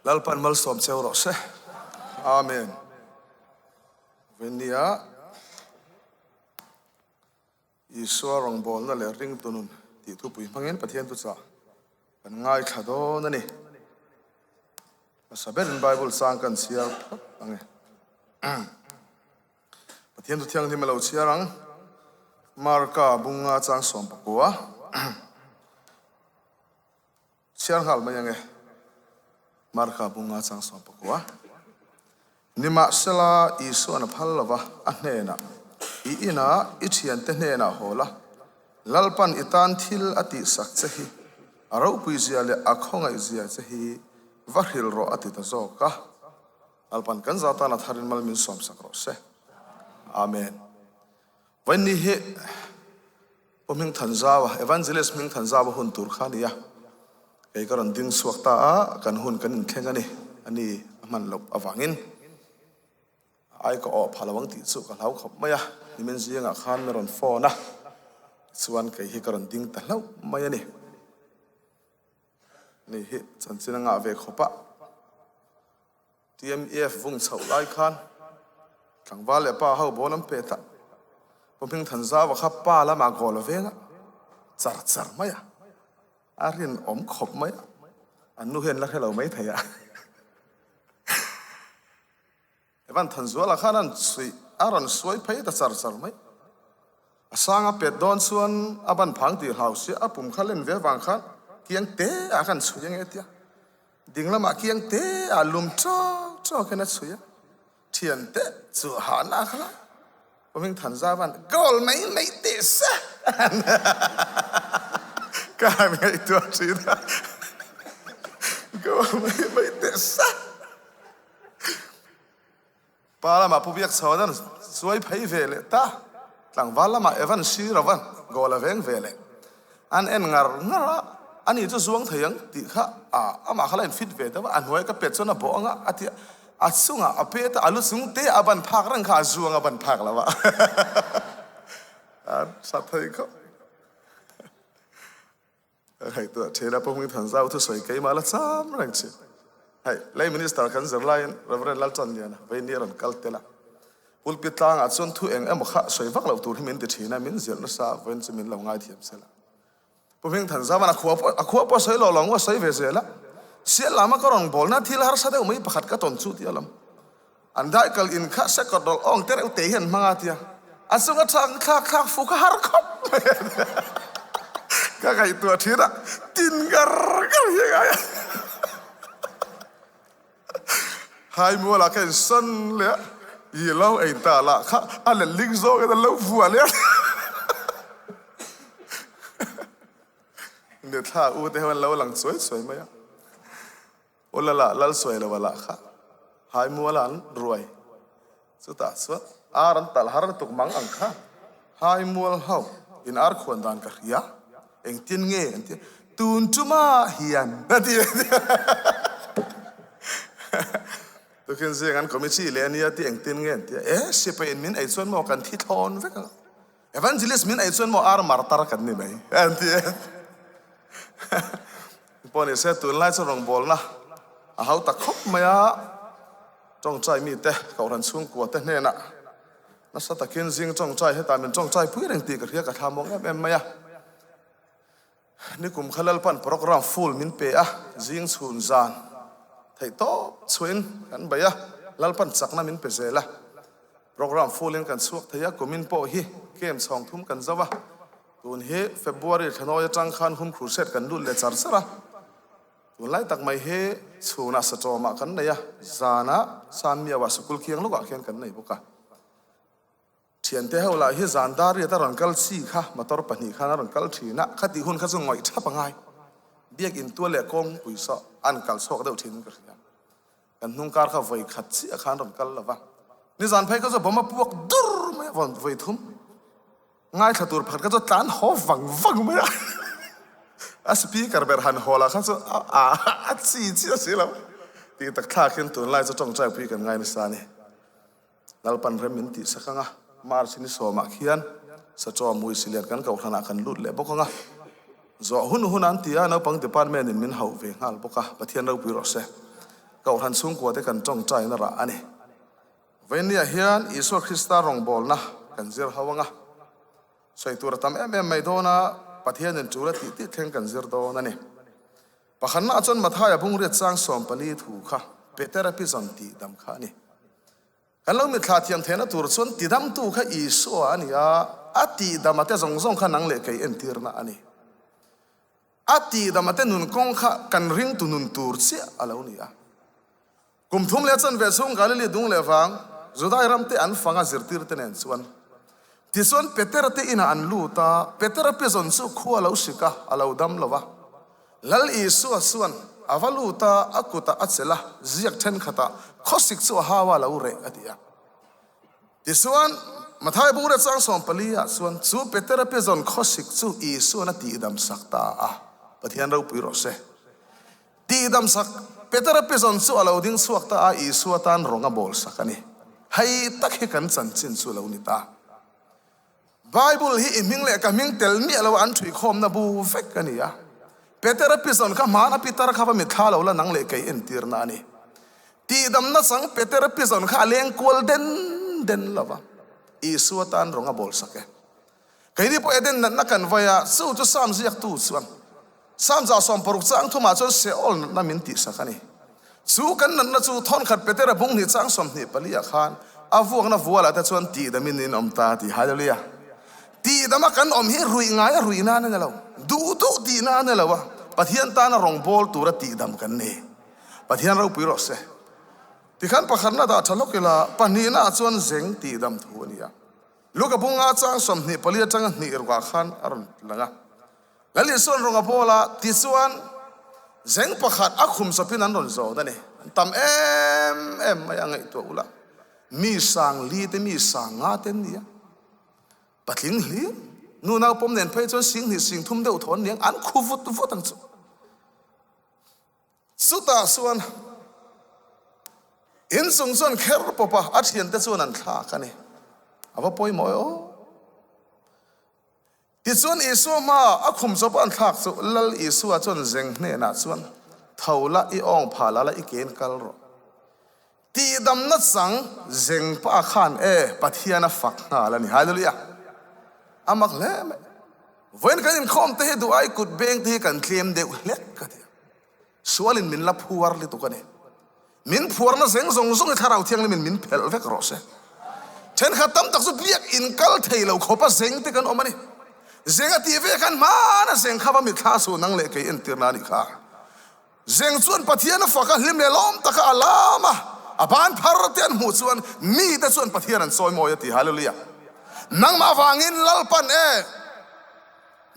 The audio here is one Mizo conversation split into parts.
Lalpan malsawm cheu rawh se. Amen. Venia Isua rawngbawlna leh ringtu nun tih thupui hmangin Pathian thuchah kan ngaithla dawn a ni. Hmasa berin Bible chang kan chhiar phawt ang e. Pathian thu thianghlim a lo chhiar ang. Marka bunga chang 19. Chhiar nghal mai ange. Marka bunga chang 19. Nimahsela, Isua'n a phal lo va, a hnenah, I inah i thiante hnenah haw la, Lalpan i tan thil a tihsak che hi, a ropuizia leh a khawngaihzia che hi va hrilh rawh a ti ta zawk a. Lalpan kan za tan a tharin mal min sawmsak rawh se. Amen. Vawiin hi Pu Hmingthanzaua, Evangelist Hmingthanzaua hun tur kha a ni a, kei ka rawn ding chhuak ta a, kan hun kan inthleng a ni, a ni a hman loh avangin ai ka awh pha lo ang tih chu ka hlau khawp mai a, nimin zingah khan mi rawn phone a, tichuan kei hi ka rawn ding ta hlauh mai a ni. Ni hi chanchin a ngah ve khawp a. TMEF vung chhoh lai khan tlangval leh pa ho ball an pet a, Pu Hmingthanzaua kha pa lamah goal a veng a, char char mai a, a rinawm khawp mai a, an nu hian la hre lo mai thei a. Evan Thanzuala khan an chhuih a rawn suai phei ta char char mai. A sang a pet dawn chuan a ban phang tih hlau sia a pum kha len ve vang khan kiang te ah khan chhui ange tia. Ding lamah kiang te ah lum tawk tawk hian a chhui a. Thian te chu hahna kha la Hming Thanzavan goal mai mai teh se ka han ngaihtuah thin a goal mai mai teh se. Pa lamah Pu Biakchhawna'n suai phei ve leh ta, tlangval lamah Evan Sirava'n goal a veng ve leh. An en ngar ngar a, ani chu zuang thei ang tih kha a amah kha la in fit ve deuh a, a hnuai ka pet chuan a bawh ang a, a ti a, a chungah a pet a, a lu chung te a ban phak reng kha a zuang a ban phak lo a, a tha thei khawp. Ka ngaihtuah thin a, Pu Hmingthanzau thusawi keimah la cham reng thin. Hei, Lei Minister kan zir laiin Rev. Lalchanliana Veini a rawn kal tel a. Pulpit tlangah chuan thu eng emaw kha sawi vak loh tur hi min ti thin a, min zilh nasa vawiin chu min lo ngaithiam sel a. Pu Hmingthanzauan a khua pawh a khua pawh a sawi lo lo ang u a sawi ve zel a. Sial lama ka rawn bawlna thil harsa deuh mai pakhat ka tawn chu tia lam. An dai kal in kha sekawt rawlh awng te reuh te hian hmang a tia, a chunga chang thlak thlak fu kha har khawp mai a nia. Ka ngaihtuah thin a, tin ngar ngar hi a ngai a. Hai mualah kha in sawn leh a, i lo ei ta lah kha a letling zawngin a lo vuah leh a. Nithla u te ho an lo lang chuai chuai mai a. Aw lala lal sawi lo a lah kha hai mual a an ruai chutah chuan ar an talh har lutuk mang ang kha hai mual ho in ar khuan dan ka hria engtin nge an ti tun tuma hian a ti a nia tukin zing an committee leh a nia ti engtin nge an ti a e sipai in min ei chuan maw kan thi thlawn vek ang evangelist min ei chuan maw ar martar kan ni mai an ti a. Pawh ni se tunlai chu rawngbawlna a hau ta khawp mai a, tawngtai mite Kohhran chhungkua te hnenah nasa takin zing tawngtai hetah min tawngtai pui reng tih ka hria ka thlamawng em em mai a. Nikum kha Lalpan program full min pe a, zing chhun zan theih tawp chhuahin kan bei a, Lalpan chakna min pe zel a, program full in kan chhuak thei a, kumin pawh hi camp chhawng thum kan zo a. Tun hi February thlanawi atang khan hum crusade kan lut leh char char a, tunlai tak mai hi chhunah Satawmah kan nei a, zanah Sanmiauah sikul khiang lawkah khian kan nei bawk a. Thiante ho lah hi zan dar riat a rawn kal chi kha motor pahnih khan a rawn kal thin a, khatih hun kha chu ngawih thap a ngai. Biakin tual leh kawngpui saw an kal chhuak deuh thin in ka hria. Kan hnung kar kha vawi khat chiah khan rawn kal lo va, nizan phei kha chu bomb a puak dur mai a, vawi thum ngaithla tur pakhat kha chu tlan haw vang vang mai a, a speaker ber han haw lah kha chu a a chi chiah si lo tih tak thlak hian tunlai chu tawngtai pui kan ngai nasa a ni. Lalpan rem min tih sak ang a, March ni sawmah khian Sachaw Muisilian kan kohhranah kan lut leh bawk ang a, zawh hun hun an ti a, naupang department in min hauh ve nghal bawk a, Pathian ropui rawh se. Kohhran chhungkua te kan tawngtaina rah a ni. Vawiinniah hian Isua Krista rawngbawlna kan zir ho anga sawi tur a tam em em mai dawn a, Pathianin tul a tih tih thleng kan zir dawn a ni. Pakhatnaah chuan Mathaia bungriat chang 14 thu kha Petera pi zawn tih dam kha a ni. Kan lo mitthla thiam theihna tur chuan tidamtu kha Isua a ni a, a tihdama te zawng zawng kha nang leh kei entirna a ni. A tihdama te nun kawng kha kan ringtu nun tur chiah a lo ni a. Kum thum leh chanve chhung Galili dung leh vang Judai ram te an fanga zirtir te nen chuan tichuan Petera te inah an lut a, Petera pizawn chu khua a lo sik a, a lo dam lo va. Lal Isua chuan a va lut a, a kutah a chelh a, ziak thenkhatah khawsik chu a hau a, a lo reh a ti a. Tichuan, Mathai bungrua chang 14 ah chuan chu Petera pizawn khawsik chu Isua'n a tihdam sak ta a, Pathian ropui rawh se. Tihdam sak, Petera pizawn chu a lo ding chhuak ta a, Isua tan rawng a bawl sak a ni. Hei tak hi kan chanchin chu lo ni ta. Bible hi i hming leh ka hming tel miah lo a an ṭhuikhawmna bu vek a ni a. Petera pizawn kha hmaan a pitar kha va mitthla lo la nang leh kei entirna a ni. Tihdamna chang Petera pizawn kha a leng kual den den lo va, Isua tan rawng a bawl sak e. Keini pawh Eden natna kan vai a, chu chu Psalm ziaktu chuan Psalm 16 chang thumah chuan Sheol natna min tihsak a ni. Chu kan natna chu thawnkhat Petera bung hnih chang 24 ah khan a vuakna vualah te chuan tihdamin in awm ta a ti. Hallelujah! Tihdama kan awm hi ruih ngai a ruih nan a ni lo, duh duh tihna a ni lo a, Pathian tana rawngbawl tura tihdam kan ni. Pathian ropui rawh se. Tikhan pakhatna dah tha hlawk ila, pahnihna ah chuan zeng tihdam thu a ni a. Luka bunga chang 24 atanga hnih rukah khan a rawn lang a. Lal Isua'n rawng a bawl a, tichuan zeng pakhat a khum chawpin an rawn zawn a ni. An tam em em mai a, ngaihtuah ula, mi sang li te mi sang nga te an ni a, patling hlir, nu naupawm nen phei chuan sing hnih sing thum deuh thaw an ni ang, an khu vut vut ang chu. Chutah chuan inchung chuan kher pawp a, a thiante chuan an thlak a ni. A va pawimawh e aw. Tichuan Isua hmaah a khum chawp an thlak chu Lal Isua chuan zeng hnenah chuan, Tho la, i awng phah la la, i kein kal rawh. Tihdamna chang zeng pa khan e Pathian a fak nghal a ni. Hallelujah! A mak hle mai. Vawiin kan inkhawm te hi duh ai kut beng te hi kan tlem deuh hlek ka ti a. Sualin min la phuar lutuk a ni. Min phuarna zeng zawng zawng hi Thlarau Thianghlimin min phelh vek rawh se. Thenkhat tam tak chu biak in kal thei lo khawpa zeng te kan awm a ni. Zeng a tih ve khan hmana zeng kha va mitthla suh nang leh kei entirna a nih kha. Zeng chuan Pathian a fak a, hlim leh lawm taka a lam a, a ban phar te an hmuh chuan mite chuan Pathian an sawi mawi a ti. Hallelujah! Nangmah avangin Lalpan e,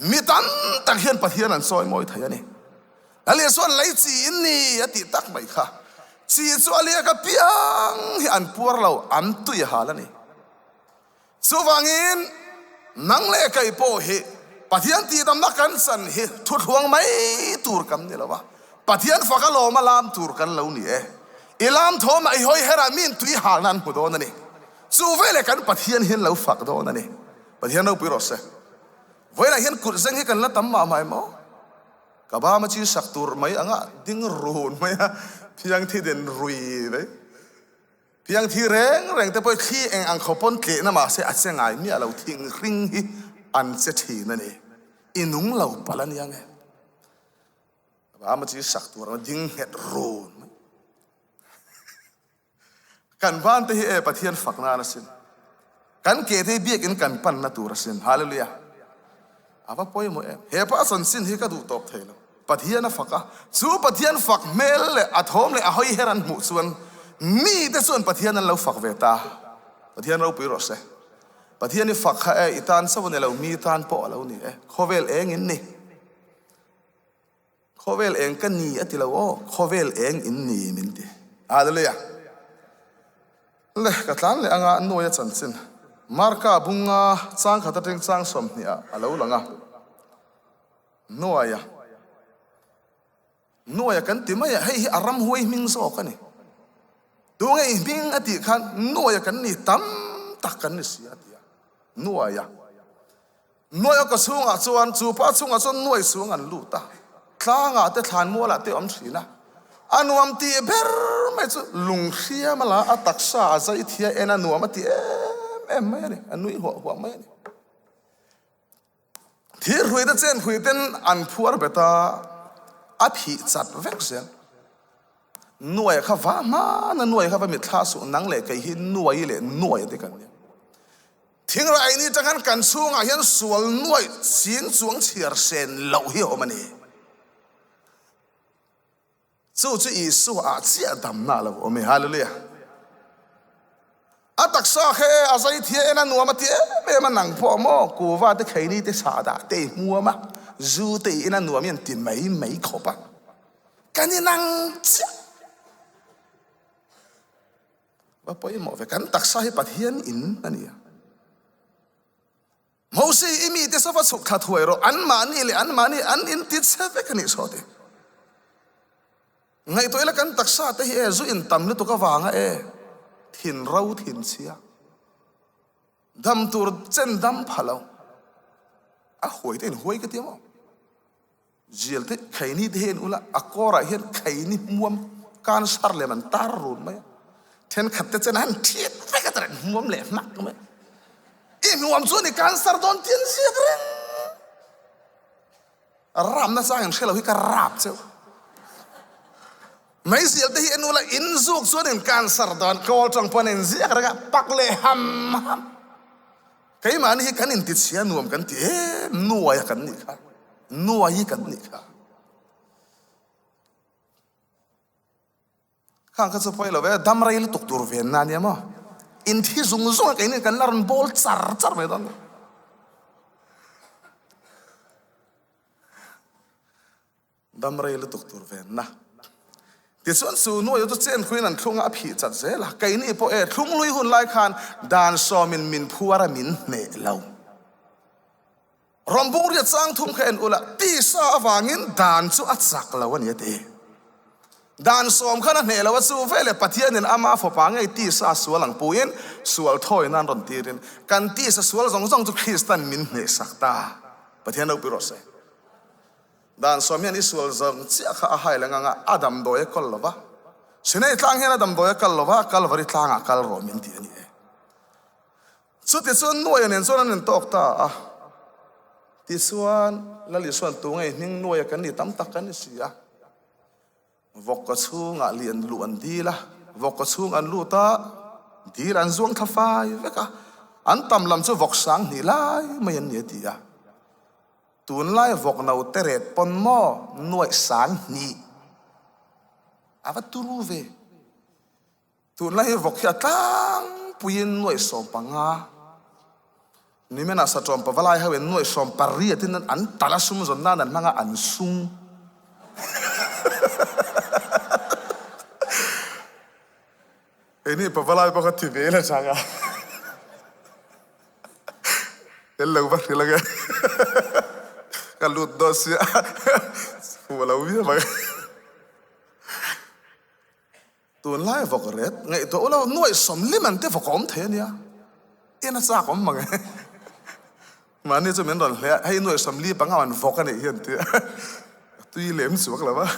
mi tam tak hian Pathian an sawi mawi thei a ni. Lal Isua'n lei chi in ni a tih tak mai kha. Chi chu a liak apiang hi an puar lo, an tui a hal a ni. Chuvangin, nang leh kei pawh hi Pathian tihdamna kan chan hi thuthluang mai tur kan ni lo a, Pathian fak a lawm a lam tur kan lo ni e. I lam thawmah i hawi herah miin tui halna an hmu dawn a ni. Chu veleh kan Pathian hian lo fak dawn a ni. Pathian ropui rawh se. Vawiinah hian kut zeng hi kan la tam mah mah em aw? Ka bama chi sak tur mai anga ding run mai a, thiang thi den rui mai. Thiang thi reng reng te pawh thli eng ang khaw pawn tlehna mahse a che ngai miah lo, thing hring hi an che thin a ni. I nung lo palh a nia nge? Ka bama chi sak tur anga ding nghet run mai. Kan ban te hi e Pathian fak nan asin. Kan ke te hi biakin kan pan na tur asin. Hallelujah. A va pawimawh em. He pa chanchin hi ka duh tawp thei lo. Pathian a fak a, chu Pathian fak hmel leh a thawm leh a hawi her an hmuh chuan mi te chuan Pathian an lo fak ve ta. Pathian ropui rawh se. Pathian i fak kha e i tan chauh a ni lo, mi tan pawh a lo ni e. Khawvel eng in ni. Khawvel eng ka ni a ti lo aw, khawvel eng in ni min ti. Hallelujah. Le, ka tlan leh anga Nuaia chanchin. Marka bunga chang khat atang chang 20 ah a lo lang a. Nuaia. Nuaia kan ti mai a, hei hi a ramhuai hming zawk a ni. Tunge i hming a tih khan Nuaia kan ni tam tak kan ni si a ti a. Nuaia. Nuai a ka chhungah chuan chu pa chhungah chuan nuai chhung an lut a, tlangah te thlanmualah te awm thin a. A nuam tih ber mai chu lung hriam a la, a taksa a zai thia en a nuam a ti em em mai a ni, a nui huah huah mai a ni. Thir hrui te chen hrui ten an phuar bet a, a phih chat vek zel. Nuai kha va hman a, nuai kha va mitthla suh, nang leh kei hi nuai leh nuai te kan nia. Thingrah ei ni tang khan kan chhungah hian sual nuaih ching chuang chhiar sen loh hi a awm a ni. Chu chu Isua ah chiah damna a lo awm e. Hallelujah! A taksa kha e, a zai thia en a nuam a ti em em a, nang pawh maw kuva te kheini te sahdah te i hmuam a, zu te i en a nuam i an ti mai mai khawp a, kan inang chiah. Va pawimawh ve, kan taksa hi Pathian in a ni a. Moses i mite saw va chhuk thla thuai rawh, anmahni leh anmahni an inti che vek a nih saw ti. Ngaihtuah ila kan taksa te hi e zu in tam lutuk avanga e thin ro thin chhia. Dam tur chen dam pha lo. A huai te in huai ka ti maw? Zial te khaini te hi en ula, a kawrah hian khaini hmuam cancer lem an tar run mai a, thenkhat te chuan an thiat vek a ta reng hmuam leh hmak mai. I hmuam chu ni cancer dawn tih an ziak reng. Ramna chang in hre lo hi ka rap cheu. Meizial te hi en ula, in zuk chuan in cancer dawn kawl tang pawn a inziak reng a, pak leh ham ham. Keimahni hi kan intichhia nuam kan ti em, nuai a kan nih kha, nuai hi kan nih kha. Khang kha chu pawi lo ve, dam rei lutuk tur ven na ania maw. In thi zung zung a keini kan la rawn bawl char char mai dawn. Dam rei lutuk tur venna. Tichuan chu nuaia chu chen khuin an thlung a, a phih chat zel a. Keini pawh e, thlunglui hun lai khan dan sawmin min phuar a min hneh lo. Rawngbung riat chang thum kha en ula, tisa avangin dan chu a chak lo a ni a ti. Dan sawm khan a hneh lo a, chu veleh Pathianin ama fapa ngei tisa sual ang puiin sual thawi nan rawn tirin kan tisa sual zawng zawng chu Kristan min hnehsak ta. Pathian ropui rawh se. Dan sawm hian i sual zawng chiah kha a hai leng ang a, a damdawi a kawl lo va. Sinai tlang hian a damdawi a kal lo va, Kalvari tlangah kal rawh min ti a ni e. Chutichuan Nuaia nen chuan an intawk ta a. Tichuan, Lal Isua'n tu ngei hming Nuaia kan ni tam tak kan ni si a. Vawk ka chhungah lian luh an dil a, vawk ka chhung an lut a, dil an zuang thla fai vek a, an tam lam chu vawk sang hnih lai mai an ni a ti a. Tunlai vawk no te ret pawn maw nuaih sang hnih a va turu ve. Tunlai hi vawk hi a tlangpuiin nuaih 15. Nimenah Satawm pavalai ho in nuaih 18 in an tal a sum zawn nan an hmang a, an sung. Keini pavalai pawh kha thi ve ila chang a. Tel lo va hrilh ange. Ka lut dawn sia. Hmuh lo viau ang. Tunlai vawk ret ngaihtuah ula nuaih sawmlim an te vawk a awm thei a nia. En a chak awm mang e. Mahni chu min rawn hle a, hei nuaih 40 an vawk a nih hi an ti a. A tui lem chuak lo va.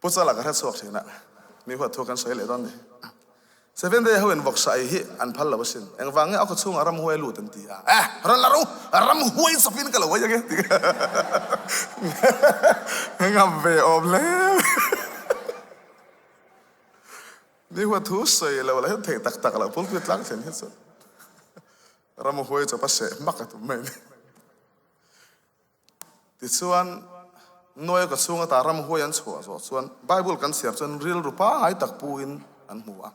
Pu Chala ka hre chhuak thin a, mi huat thu kan sawi leh dawn ni. Seven Day ho in vawksa ei hi an phal lo asin. Engvang nge a khaw chhungah ramhuai a lut an ti a. Eh! Rawn la ro! Ramhuai chawpin ka lo ei ange ti ka ngam ve awm hle. Mi huat thu sawi lo la hian theih tak tak loh pulpit tlang thlen hi chu ramhuai chawp a seh hmak a tum mai a ni. Tichuan, Noe ka chhung ata ramhuai an chhuah zawh chuan Bible kan chhiar chuan rilru pangngai tak pu-in an hmu a.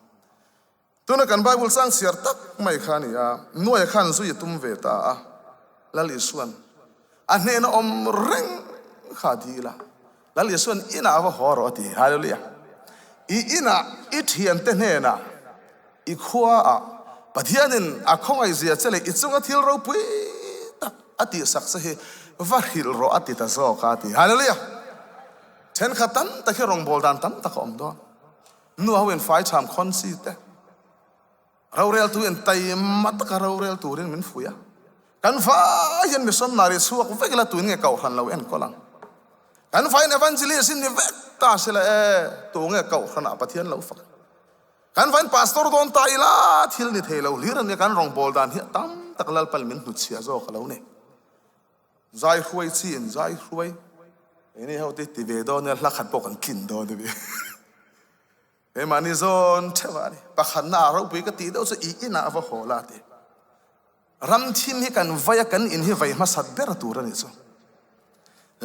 Tuna kan Bible chang chhiar tak mai kha a ni a, Noe khan zui a tum ve ta a, Lal Isua'n a hnena awm reng kha a dil a, Lal Isua'n inah va haw rawh a ti. Hallelujah! I inah i thiante hnenah I khuaah Pathianin a khawngaihzia che leh i chunga thil ropui tak a tihsak che hi va hrilh rawh a ti ta zawk a, a ti. Hallelujah! Thenkhat tam tak hi rawngbâwl dan tam tak a awm dawn. Nu ho in faicham khawn chi te, roreltu in taima taka rorel turin min fuih a. Kan vai hian missionary chhuak vek ila tuin nge kohhran lo enkawl ang? Kan vaiin evangelist in ni vek. ta sela e, tunge Kohhranah Pathian lo fak? Kan vain Pastor dawn ta ila thil ni thei lo hlir ania kan rawngbâwl dan hi a tam tak Lalpan min hnutchhiah zawk a lo ni. Zai hruai chi in zai hruai keini ho te ti ve dawn nia hla khat pawh kan tlin dawn a ni. Keimahni zawn theuh a ni. Pakhatna ah ropui ka tih deuh chu i inah va haw la ti. Ram thim hi kan vai a, kan in hi vai hmasat ber tur a nih chu.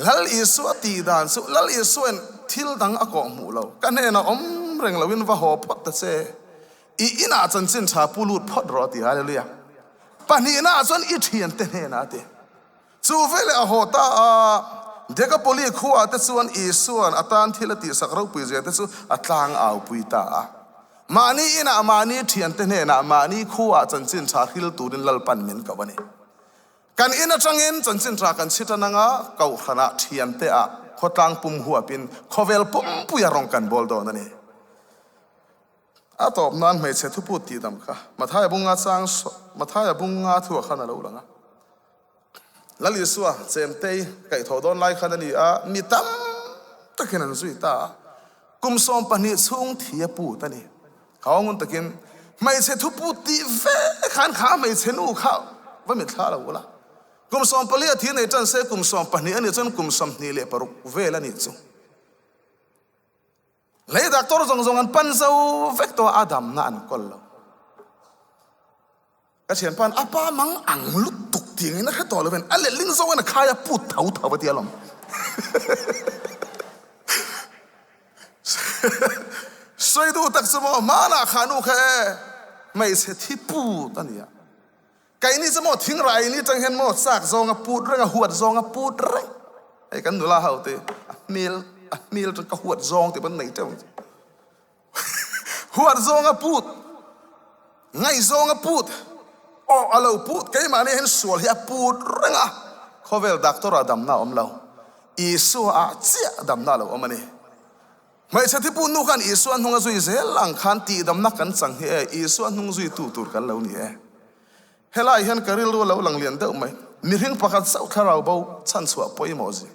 Lal Isua tih dan chu Lal Isuain thil dang a kawh hmuh lo. Ka hnenah awm reng loin va haw phawt ta che. I inah chanchin tha pu lut phawt rawh a ti. Hallelujah. Pahnihnaah chuan i thiante hnenah a ti. Chu veleh a haw ta a, Dekapoli khuaah te chuan Isua'n a tan thil a tihsak ropui zia te chu a tlang aupui ta a. Mahni inah mahni thiante hnenah mahni khuaah chanchin tha hril turin Lalpan min ko a ni. Kan in atangin chanchin tha kan chhi tan anga Kohhranah thiante ah khawtlang pum huapin khawvel pumpuia rawng kan bawl dawn a ni. A tawp nan hmeichhe thuput tihdam kha Mathaia bunga chang Mathaia bunga thuah khan a lo lang a. Lal Isua chemtei kaihthawh dawn lai khan a ni a, mi tam takin an zui ta a, kum 12 chhung thi a put a ni. Kha ngun takin hmeichhe thuput tih ve khan kha hmeichhe nu kha va mitthla lo ula. Kum 14 a thi nei tan se kum 12 a nih chuan kum 26 vel a nih chu. Lei doctor zawng zawng an pan zo vek tawh a, a damna an kawl lo. Ka thianpa'n a pa mang ang lutuk tiangin a hre tawh lovin a letling zawngin a khai a put tho tho a ti alawm. Sawi duh tak chu maw hmanah kha nu kha e hmeichhe thi put a nia. Keini chu maw thingrai ni tang hian maw chak zawnga put reng a huat zawnga put reng. Hei kan nula ho te a hmel a hmel tang ka huat zawng tih pawn nei teuh ang chu. Huat zawnga put, ngaih zawnga put, aw a lo put keimahni hian sual hi a put reng a. Khawvel doctor ah damna a awm lo. Isua ah chiah damna a lo awm a ni. Hmeichhe thiput nu khan Isua hnung a zui zel ang khan tihdamna kan chang hi e, Isua hnung zuitu tur kan lo ni e. Helai hian ka rilru a lo lang lian deuh mai. Mihring pakhat chauh thlarau bo chhanchhuah pawimawh zia.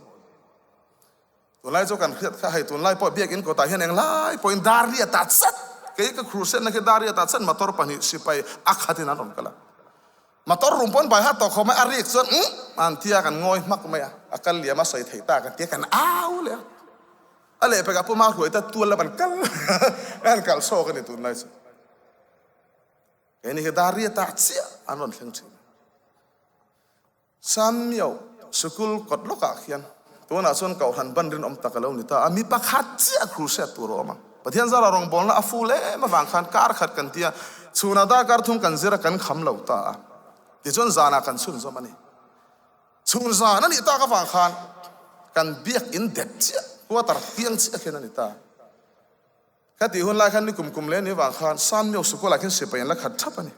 Tunlai chu kan hriat kha hei tunlai pawh biakinn kawtah hian englai pawhin dar riat ah chat kei ka crusade na khi dar riat ah chat motor pahnih sipai a khatin an rawn kal a. Motor rum pawn bai hat tawh khawp mai a rik chuan umm an tia kan ngawi hmak mai a, a kal liam a sawi theih ta kan tia kan au leh a. A lehpekah pawh hma hruai ta tual lam an kal an kal chhawk a ni tunlai chu. Keini hi dar riatah chiah an rawn thleng thin. Sanmio sikul kawt lawkah khian tunah chuan Kohhran ban rinawm tak a lo ni ta a, mi pakhat chiah crusade tur a awm ang. Pathian zara rawngbawlna a ful em avang khan kar khat kan tia, chhunah darkar thum kan zir a kan kham lo ta a, tichuan zanah kan chhunzawm a ni. Chhun zan a nih tak avang khan kan biak in dep chiah, quarter tiang chiah khian a ni ta. Ka tih hun lai khan ni kum kum leh ni avang khan Sanmyo Sukul ah khian sipai an la khat thap a ni.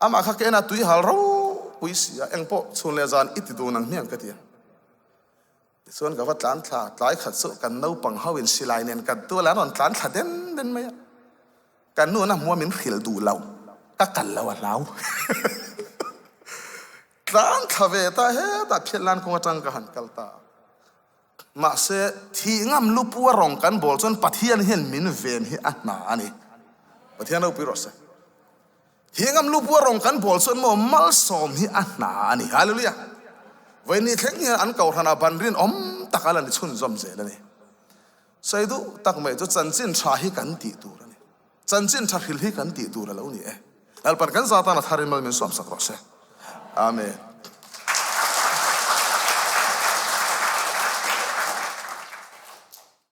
Amah kha ka en a tui hal ropui si a, engpawh chhun leh zan i ti dun ang hmiang ka ti a. Tichuan ka va tlan thla, tlai khat chu kan naupang ho in silai nen kan tual an rawn tlan thla den den mai a. Ka nu na hmua min hrilh duh lo, ka kal lo a hlau. Tlan thla ve ta hetah phiat lan kawng atang ka han kal ta a. Mahse, thih ngam lupu a rawng kan bawl chuan Pathian hian min ven hi a hna a ni. Pathian ropui rawh se. Thih ngam lupu a rawng kan bawl chuan maw malsawm hi a hna a ni. Hallelujah! Vawiin thleng hian an kohhranah ban rinawm tak a la ni chhunzawm zel a ni. Sawi duh tak mai chu chanchin tha hi kan tih tur a ni. Chanchin tha hril hi kan tih tur a lo ni e. Lalpan kan za tan a tharin mal min sawmsak rawh se. Amen.